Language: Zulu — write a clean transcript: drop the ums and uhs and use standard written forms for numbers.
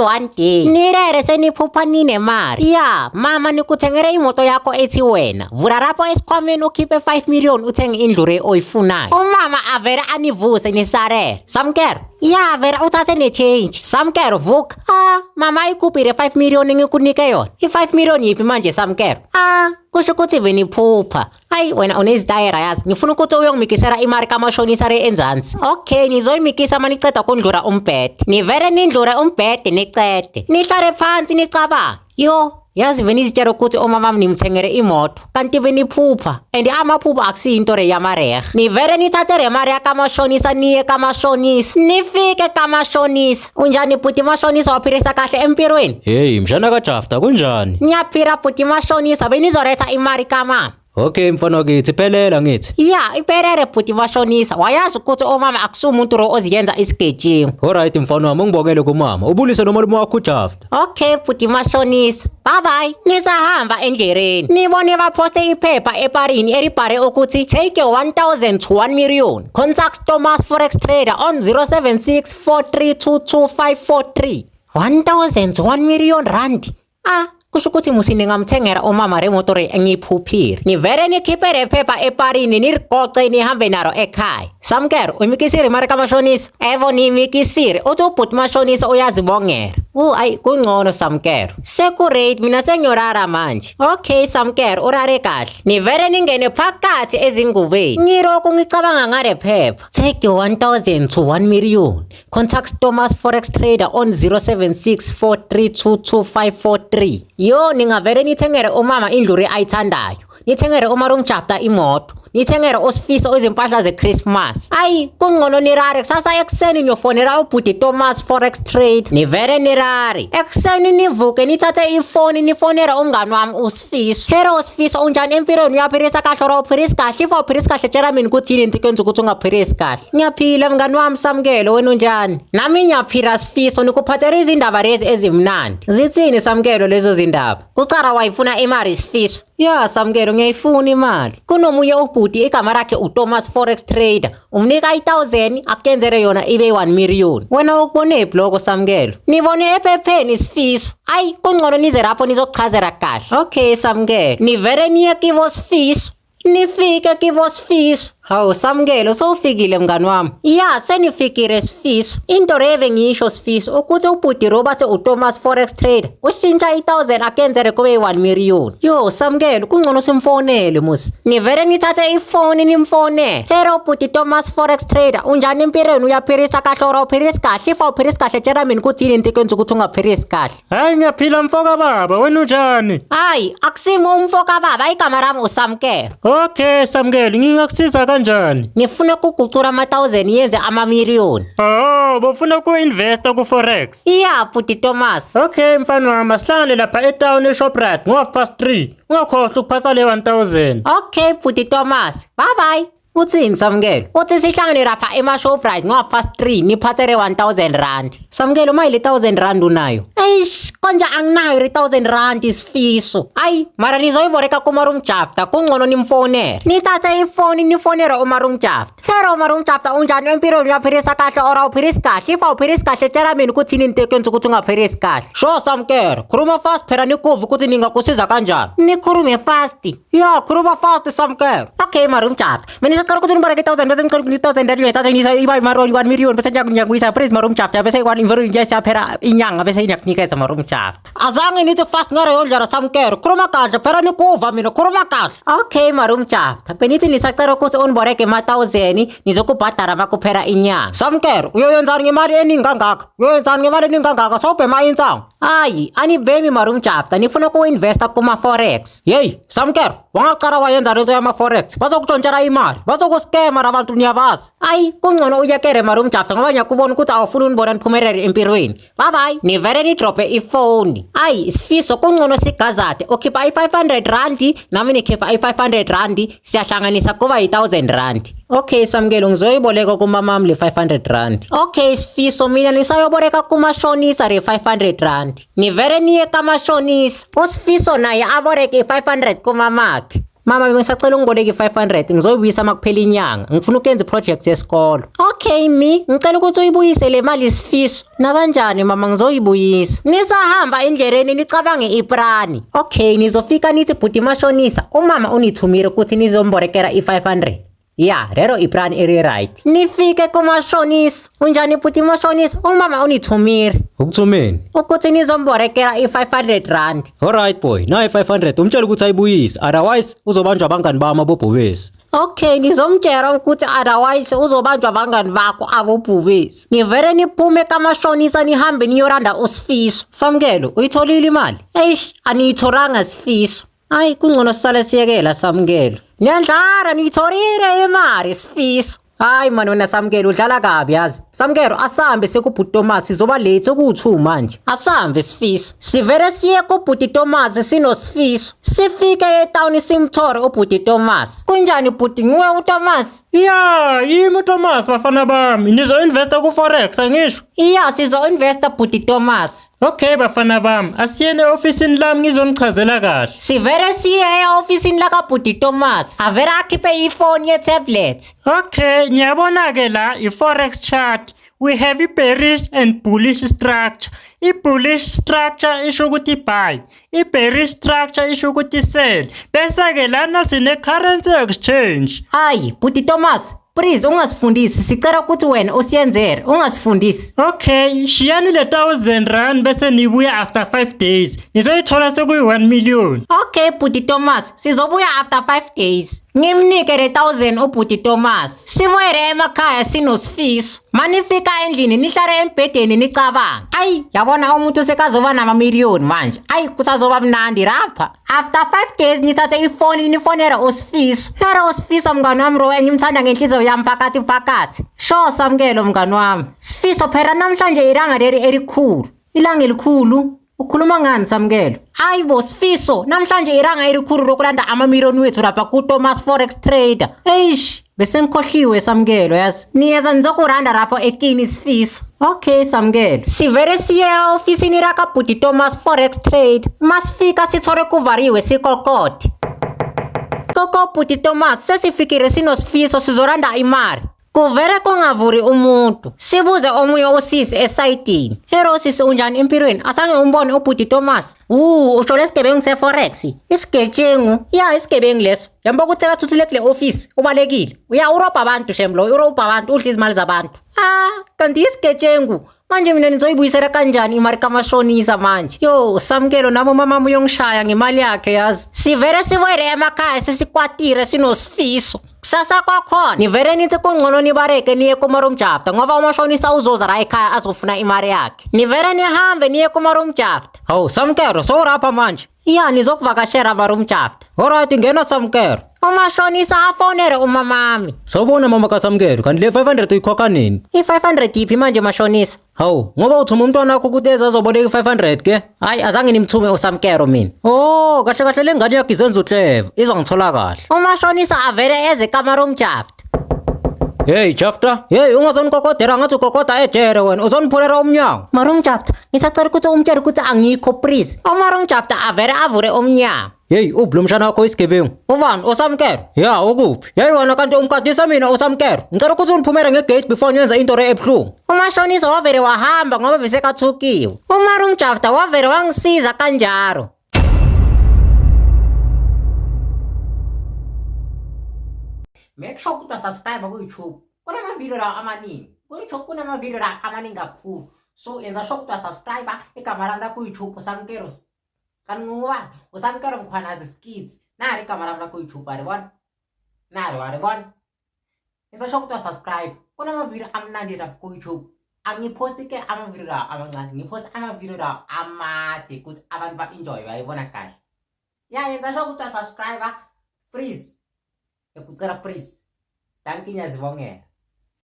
One day nirere seniphupha ninemali. Ya mama, nikuthengele imoto yakho ethi wena vula lapho esikhwameni ukhiphe 5 million uthenge indlu re oyifunayo. Umama avele anivuse nisarele. Samkelo, ya vele uthathe ne-change. Samkelo, vuka. Ah mama, ikuphi 5 million ngikunike yona? I-5 million yiphi manje, Samkelo? Ah, kusho ukuthi beniphupha. Hayi wena unezitayela yazi. Ngifuna ukuthi uyongimikisela imali kamashonisa le enzansi. Okay, nizoyimikisa uma niceda kundlula umbhede. Nivele nindlule umbhede nicede. Nihlale phansi nicabange. Yo, yazi benizitshela ukuthi umama nimthengele imoto kanti beniphupha, and amaphupho akusiyinto le yamarehe. Nivele nithathe le mali yakamashonisa niye kamashonisa. Nifike kamashonisa. Unjani bhuti mashonisa, waphilisa kahle empilweni? Hey mshana kaJafta, kunjani? Ngiyaphila bhuti mashonisa, benizoletha imali kamama. Okay mfana wakithi, iphelela ngithi. Ya, iphelele bhuti mashonisa. Wayazi ukuthi umama akusumuntu lo oziyenza isigejengu. Alright mfana wami, ungibongele kumama. Ubulise nomalume wakho uJafta. Okay bhuti mashonisa. Bye bye. Nisahamba endleleni. Nibone baphoste iphepha eparini elibhale ukuthi take 1000 to 1 million. Contact Thomas Forex Trader on 076 4322543. 1000 to 1 million rand. Ah, kusho ukuthi musi ningamthengela umama remoto re engiyiphuphile. Nivele nikhiphe le phepha eparini, niligoce, nihambe nalo ekhaya. Samkelo, uyimikisile imali kamashonisa? Ebo, niyimikisile. Uthi ubhuti mashonisa uyazibongela. Ayi kungcono Samkelo. Sekurate, mina sengiyorara manje. Okay Samkelo, urare kahle. Nivele ningene phakathi ezingubeni. Ngilokhu ngicabanga ngale phepha. Take your 1000 to 1 million. Contact Thomas Forex Trader on 0764322543. Yo, ningavele nithengele umama indlu le ayithandayo. Nithengele uMarumjafta imoto. Nithengele uSifiso izimpahla zeChristmas. Ayi, kungcono nirare kusasa ekuseni niyofonela ubhuti Thomas Forex Trade. Nivele nirare. Ekuseni nivuke nithathe ifoni nifonele umngani wami uSifiso. Hello Sifiso, unjani empilweni? Uyaphilisa kahle or awuphilisi kahle? If awuphilisi kahle, tshela mina ukuthi yini into ekwenza ukuthi ungaphilisi kahle. Ngiyaphila mngani wami Samkelo, wena unjani? Nami ngiyaphila Sifiso, nikuphathela izindaba lezi ezimnandi. Zithini Samkelo lezo zindaba? Kucara wayifuna imali Sifiso. Ya Samkelo, ngiyayifuna imali. Kunomunye ubhuti igama lakhe uThomas Forex Trader. Umnika i-1000 akuyenzele yona ibe 1 million. Wena ukubone lokho Samkelo? Nibone ephepheni Sifiso. Ayi kungcono nize lapho nizokuchazela kahle. Okay Samkelo. Nivele niye kibo Sifiso. Nifike kibo Sifiso. Hawu Samkelo, sowufikile mngani wami. Ya senifikile Sifiso. Into leve ngisho Sifiso ukuthi ubhuti Robert uThomas Forex Trader ushintsha i-1000 akenzele kube 1 million. Yo Samkelo, kungcono simfonele musi. Nivele nithathe ifoni nimfonele. Hello bhuti Thomas Forex Trader, unjani empilweni? Uyaphilisa kahle or awuphilisi kahle? If awuphilisi kahle, tshela mina ukuthi yini into ekwenza ukuthi ungaphilisi kahle. Hayi ngiyaphila mfoka baba, wena unjani? Hayi, akusimi umfoka baba, igama lami uSamkelo. Okay Samkelo, ngingakusiza kanjani? Ngifuna ukugucula ama-1000 yenze amamiliyoni. Oh, bofuna uku-investa ku-forex? Iya bhuti Thomas. Okay mfana wami, asihlangane lapha etown eShoprite ngo-3:30. Ungakhohlwa ukuphatha le 1000. Okay bhuti Thomas. Bye bye. Uthini Samkelo? Uthi sihlangane lapha ema-Shoprite ngo-3:30, niphathele 1000 rand. Samkelo, maye le 1000 rand unayo? Eish, konje anginayo le 1000 rand Sifiso. Ayi, mara nizoyiboleka kuMarumjafta, kungcono nimfonele. Nithathe ifoni nifonele uMarumjafta. Hello Marumjafta, unjani empilweni? Uyaphilisa kahle or awuphilisi kahle? If awuphilisi kahle, tshela mina ukuthi yini into ekwenza ukuthi ungaphilisi kahle. Sho Samkelo, khuluma fast phela nikuve ukuthi ningakusiza kanjani. Nikhulume fast. Ya, khuluma fast Samkelo. Okay Marumjafta. Mina ngisacela ukuthi niboleke 1000 bese ngicela ukuthi 1000 rand ngiyithatha ngiyisa iba imali 1 million bese ngiyakuyisa please Marumjafta, bese 1 million ngiyaphela inyanga bese ngiyakunikeza Marumjafta. Azange nithi fast ngaleyo ndlela Samkelo. Khuluma kahle phela nikuva mina, khuluma kahle. Okay Marumjafta. Benithi nisacela ukuthi uniboleke ema-1000 nizokubhadara makuphela inyanga. Samkelo, uyoyenzani ngemali eningi kangaka? Uyoyenzani ngemali eningi kangaka? Sawubhema insangu. Hayi, anibhemi Marumjafta, nifuna uku-investa kuma-forex. Yeyi, Samkelo, wangacala wayenza lento yama-forex. Bazokutshontshela imali, bazokuskema labantu niyabazi. Ayi, kungcono uyekele Marumjafta ngoba ngiyakubona ukuthi awufuni unibona niphumelele empilweni. Bye bye. Nivele nidrophe ifoni. Ayi, Sifiso, kungcono sigazade. Ukhipha i-500 rand, nami nikhipha i-500 rand, siyahlanganisa kuba yi-1000 rand. Okay Samkelo, ngizoyiboleka kumamami le 500 rand. Okay Sifiso, mina nisayoboleka kumashonisa le 500 rand. Nivele niye kamashonisa. USifiso naye aboleke i-500 kumamakhe. Mama bengisacela ungiboleke i-500 ngizoyibuyisa uma kuphela inyanga. Ngifuna ukuyenza i-project yesikolo. Okay mi, ngicela ukuthi uyibuyise le mali Sifiso. Nakanjani mama ngizoyibuyisa. Nisahamba endleleni nicabange iprani. Okay nizofika nithi bhuti mashonisa umama unithumile ukuthi nizombolekela i-500. Ya, rero iprani iri right. Nifike kumashonisa. Unjani bhuti mashonisa? Umama unithumile. Ukuthumeni? Ukuthi nizombolekela i-500 rand. Alright boy, nayi 500 umtshele ukuthi ayibuyise otherwise uzobanjwa abangani bami abobhubesi. Okay, ngizomtshela ukuthi otherwise uzobanjwa abangani bakho abobhubesi. Nivele niphume kamashonisa nihambe niyoranda uSifiso. Samkelo, uyitholile imali? Eish, aniyitholanga Sifiso. Ayi, kungcono sisale siyekela Samkelo. Niyadlala, niyitholile imali Sifiso. Hayi mani wena Samkelo udlala kabi yazi. Samkelo asambe sekubhuti Thomas sizoba late sekuwu-2 manje. Asambe Sifiso. Sivele siye kubhuti Thomas sinoSifiso. Sifike etawuni simthore ubhuti Thomas. Kunjani bhuti nguwe uThomas? Ya, yimi uThomas bafana bami. Nizo-investa ku-forex angisho? Iya sizo-investa bhuti Thomas. Okay bafana bami, asiyeni e-ofisini lami ngizonichazela kahle. Sivele siye e-ofisini lakabhuti Thomas. Avele akhiphe ifoni ye-tablet. Okay, niyabona-ke la i-forex chart. We have i-bearish and bullish structure. I-bullish structure isho ukuthi buy, i-bearish structure isho ukuthi sell. Bese-ke lana sine-currency exchange. Hayi, bhuti Thomas, please ungasifundisi. Sicela ukuthi wena usiyenzele, ungasifundisi. Okay, shiyani le 1000 rand bese nibuya after 5 days. Nizoyithola sekuyi-1 million. Okay, bhuti Thomas, sizobuya after 5 days. Ngimnike le 1000 ubhuti Thomas. Sibuyele emakhaya sinosifiso. Manifika endlini nihlale embhedeni nicabanga. Ayi, yabona umuntu sekazoba namamiliyoni manje. Ayi, kusazoba mnandi lapha. After 5 days nithathe ifoni nifonele uSifiso. Hero uSifiso mngani wami ro engimthanda ngenhliziyo yami phakathi phakathi. Sho Samkelo mngani wami. Sifiso phela namhlanje ilanga leli elikhulu. Ilanga elikhulu. Ukhuluma ngani Samkelo? Hayi bo Sifiso, namhlanje ilanga elikhulu lokulanda amamiliyoni wethu lapha ku-Thomas Forex Trader. Eish, bese ngikhohliwe Samkelo yazi. Niyeza nizokuranda lapho ekini Sifiso. Okay Samkelo. Sivele siye e-ofisini lakabhuti Thomas Forex Trade. Masifika sithole kuvaliwe sikokode. Koko bhuti Thomas, sesifikile sinosifiso sizolanda imali. Kuvele kungavuri umuntu. Sibuze omunye usisi esayidini. Hero sisi unjani empilweni? Asange umbone ubhuti Thomas. Usho lesigebengu se-forex. Isigebengu. Ya isigebengu leso. Yamba ukuthi sekathuthile kule office, ubalekile. Uya urobha abantu shem lo, urobha abantu, udla izimali zabantu. Ah, kanti isigebengu. Manje mina nizoyibuyisela kanjani imali kamashonisa manje? Yo, Samkelo nabo mama uyongishaya ngemali yakhe yazi. Sivele sibuyele emakhaya sesikwatile sinosifiso. Kusasa kwakhona nivele nithi kungcono nibareke niye kumarumjafta ngoba umashonisa uzoza la ekhaya azofuna imali yakhe. Nivele nihambe niye kumarumjafta. Hawu Samkelo sowurapha manje. Ya nizokuvakashela marumjafta. Alright ngena Samkelo. Umashonisa afonele umamami. Sawubona mama kaSamkelo, kanti le 500 uyikhokha nini? I-500 yiphi manje mashonisa? Hawu, ngoba uthuma umntwana wakho ukuthi eze azoboleka i-500 ke? Hayi azange nimthume uSamkelo mina. Oh, kahle kahle le ngane yakho izenza uhleva, izongithola kahle. Umashonisa avele eze kamarumjafta. Hey Jafta, hey ungazonikokodela ngathi ukokoda ejele wena, uzoniphulela umnyango. Marumjafta, ngisacela ukuthi umtshele ukuthi angikho please. UMarumjafta avele avule umnyango. Hey, uphi lo mshana wakho isigebengu? Ubani uSamkelo? Ya, ukuphi? Hey wena kanti umkadisa mina uSamkelo. Ngicela ukuthi uniphumele ngegate before niyenza into le ebuhlungu. Umashonisa wavele wahamba ngoba besekathukiwe. UMarumjafta wavele wangisiza kanjalo. Make sure ukuthi subscribe ku-YouTube. Kunama-video la amaningi. Ku-YouTube kunama-video la amaningi kakhulu. So yenza sure ukuthi subscribe igama lami la ku-YouTube uSamkelo. Kanti ngubani? uSamkelo Mkhwanazi Skits. Nali igama lami la ku-YouTube alibona? Nalo alibona? Yenza sure ukuthi subscribe. Kunama-video amnandi lapha ku-YouTube. Angiphosti ke ama-video lawa amancane, ngiphosta ama-video lawa amade ukuthi abantu ba-enjoy bayibona kahle. Ya yenza sure ukuthi subscribe please. Ngikucela please. Dankie ngiyazibongela.